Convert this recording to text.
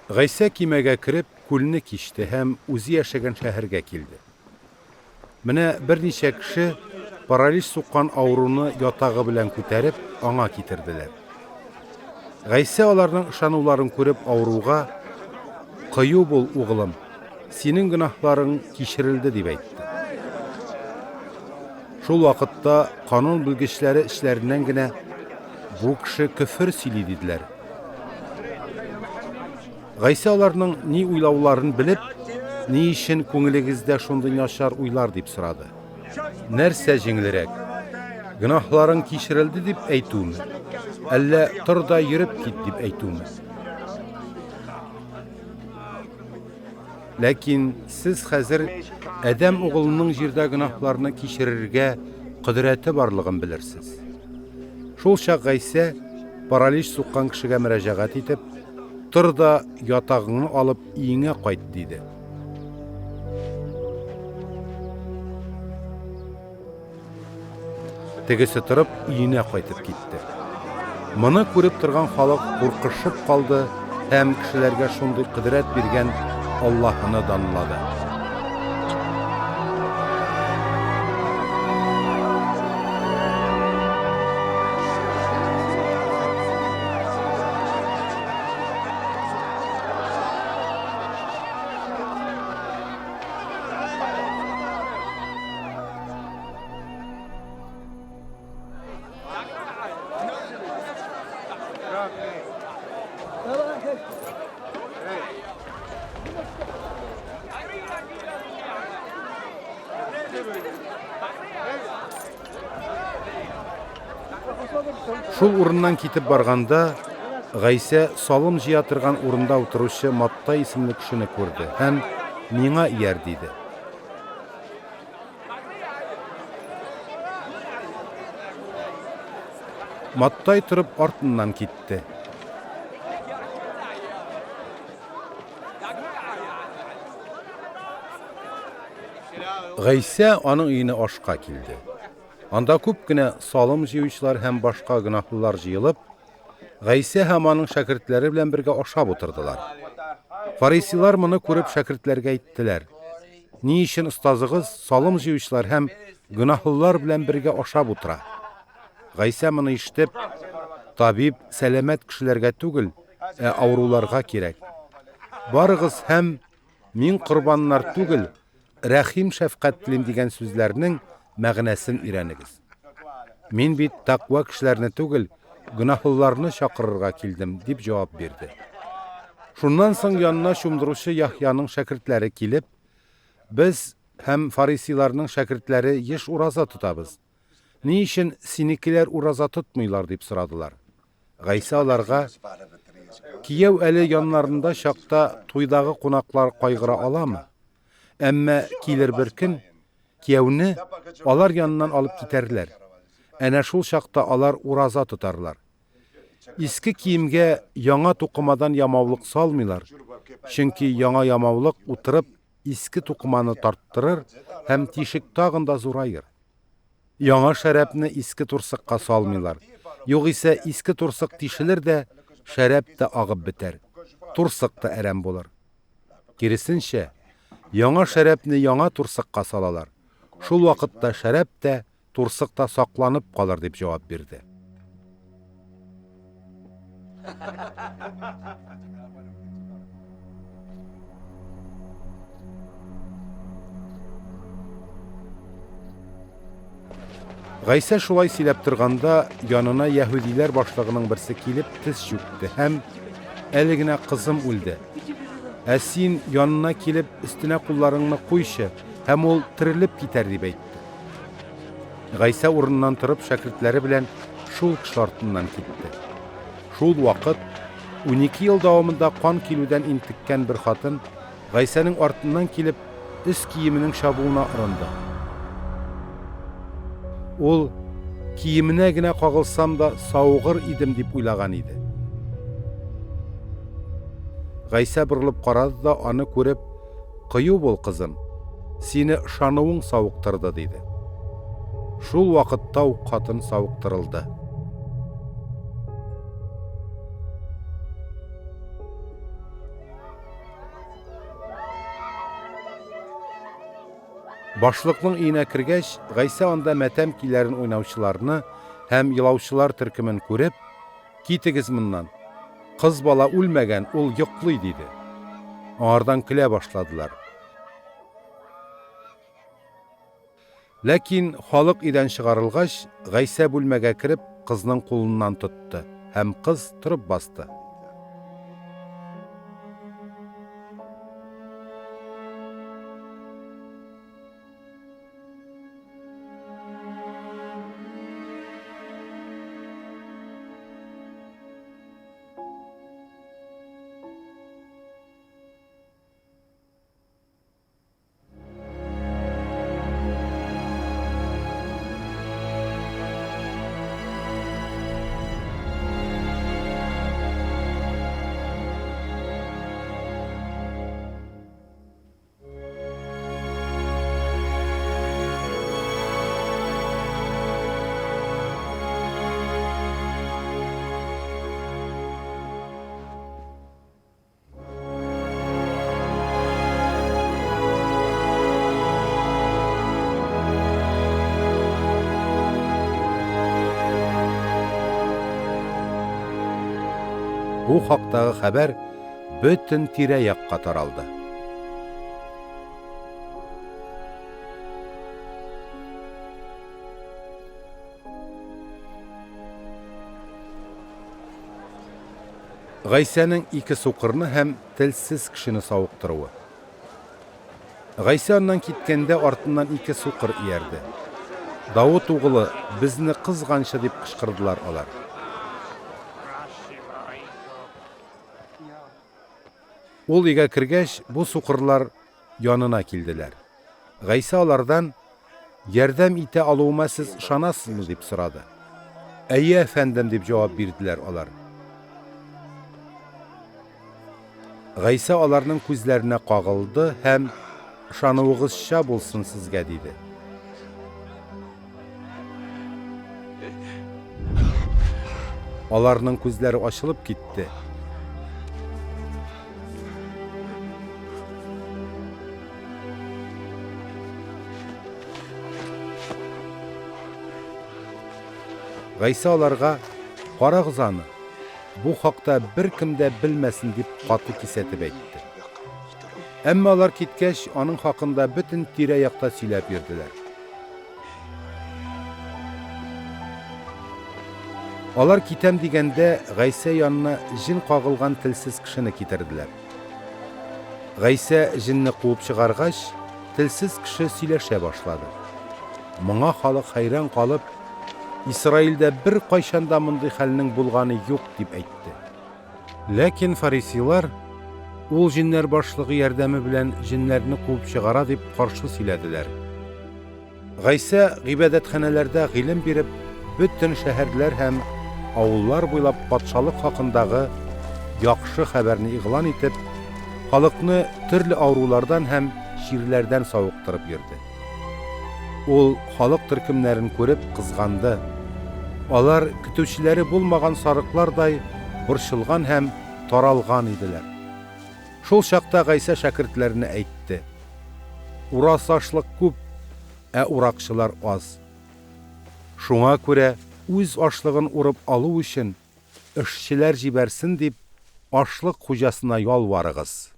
Гайсә кимәгә кереп, күлне кичте һәм үзе яшәгән шәһәргә килде. Менә берничә кеше паралич суккан авыруны ятагы белән күтәреп, аңа китерделәр. Гайсә аларның ышануларын күреп авыруга: "Кыю бул, угылым, синең гөнаһларың кичерелде", дип әйтте. Шул вакытта канун белгечләре эчләреннән генә: "Бу кеше көфер сөйли", диделәр. Гайсә аларның ни уйлауларын белеп, "Ни өчен күңелегездә шундый начар уйлар?" дип сорады. Нәрсә җиңелрәк? Гөнаһларың кичерелде дип әйтүме, әллә тор да йөреп кит дип әйтүме? Ләкин сез хәзер Адәм угылының җирдә гөнаһларны кичерергә кодрәте барлыгын белерсез. Шул чак Гайсә паралич суккан кешегә мөрәҗәгать итеп, Тор да ятагыңны алып өеңә кайт, диде. Тегесе торып өенә кайтып китте. Моны күреп торган халык куркышып калды һәм кешеләргә шундый кодрәт биргән Аллаһыны данлады. Шул урыннан китеп барганда, Гайсә салым җыя торган урында утыручы Матта исемле кешене күрде һәм: "Миңа ияр", диде. Маттай торып артыннан китте. Гайсә аның өенә ашка килде. Анда күп кенә салым җыючылар һәм башка гөнаһлылар җыелып, Гайсә һәм аның шәкертләре белән бергә ашап утырдылар. Фарисейлар моны күреп шәкертләргә әйттеләр: Ни өчен остазыгыз салым җыючылар һәм гөнаһлылар белән бергә ашап утыра? Гайсә моны ишетеп, табиб сәламәт кешеләргә түгел, ә авыруларга кирәк. Барыгыз һәм мин корбаннар түгел, рәхим шәфкать телим дигән сүзләрнең мәгънәсен өйрәнегез. Мин бит тәкъва кешеләрне түгел, гөнаһлыларны чакырырга килдем, дип җавап бирде. Шуннан соң янына чумдыручы Яхъяның шәкертләре килеп, без һәм фарисейларның шәкертләре еш ураза тотабыз. Ни өчен синекеләр ураза тотмыйлар дип сорадылар. Гайсә аларга: Кияү әле яннарында чакта туйдагы кунаклар кайгыра аламы? Әмма килер бер көн, кияүне алар яныннан алып китәрләр. Әнә шул чакта алар ураза тотарлар. Иске киемгә яңа тукымадан ямаулык салмыйлар, чөнки яңа ямаулык утырып иске тукыманы тарттырыр һәм тишек тагын да зураер. Яңа шәрабны иске турсыкка салмыйлар. Югыйсә иске турсык тишелер дә, шәраб та агып бетәр. Турсык та әрәм булыр. Киресенчә, яңа шәрабны яңа турсыкка салалар. Шул вакытта шәраб та, турсык та сакланып калыр, дип җавап бирде. Гайсә шулай сөйләп торганда, янына яһүдиләр башлыгының берсе килеп тез чүкте һәм: "Әле генә кызым үлде. Ә син янына килеп, өстенә кулларыңны куйчы, һәм ул терелеп китәр", дип әйтте. Гайсә урыныннан торып, шәкертләре белән шул кеше артыннан китте. Шул вакыт 12 ел дәвамында кан килүдән интеккән бер хатын Гайсәнең артыннан килеп, өс киеменең чабуына орынды. Ул киеменә генә кагылсам да савыгыр идем дип уйлаган иде. Гайсә борылып карады да аны күреп, Кыю бул, кызым, сине ышануың савыктырды, диде. Шул вакытта ук хатын савыктырылды. Башлыкның өенә кергәч, Гайсә анда матәм көйләрен уйнаучыларны һәм елаучылар төркемен күреп, "Китегез моннан. Кыз бала үлмәгән, ул йоклый", диде. Аңардан көлә башладылар. Ләкин халык өйдән чыгарылгач, Гайсә бүлмәгә кереп, кызның кулыннан тотты, һәм кыз торып басты. Бу хактагы хәбәр бөтен тирә-якка таралды. Гайсәнең ике сукырны һәм телсез кешене савыктыруы. Гайсә аннан киткәндә артыннан ике сукыр иярде. Давыт угылы, безне кызганчы дип кычкырдылар алар. Ул өйгә кергәч, бу сукырлар янына килделәр. Гайсә алардан, Ярдәм итә алуыма сез ышанасызмы? дип сорады. Әйе, әфәндем, дип җавап бирделәр алар. Гайсә аларның күзләренә кагылды һәм, Ышануыгызча булсын сезгә, диде. Аларның күзләре ачылып китте. Гайсә аларга, Карагыз аны, бу хакта беркем дә белмәсен, дип каты кисәтеп әйтте. Әмма алар киткәч, аның хакында бөтен тирә-якта сөйләп йөрделәр. Алар китәм дигәндә, Гайсә янына җен кагылган телсез кешене китерделәр. Гайсә җенне куып чыгаргач, телсез кеше сөйләшә башлады. Моңа халык хәйран калып, Исраилдә беркайчан да мондый хәлнең булганы юк, дип әйтте. Ләкин фарисейлар, Ул җеннәр башлыгы ярдәме белән җеннәрне куып чыгара, дип каршы сөйләделәр. Гайсә гыйбадәтханәләрдә гыйлем биреп, бөтен шәһәрләр һәм авыллар буйлап патшалык хакындагы яхшы хәбәрне игълан итеп, халыкны төрле авырулардан һәм чирләрдән савыктырып йөрде. Ул халык төркемнәрен күреп кызганды. Алар көтүчеләре булмаган сарыклардай борчылган һәм таралган иделәр. Шул чакта Гайсә шәкертләренә әйтте: Урасы ашлык күп, ә уракчылар аз. Шуңа күрә үз ашлыгын урып алу өчен эшчеләр җибәрсен дип, ашлык хуҗасына ялварыгыз.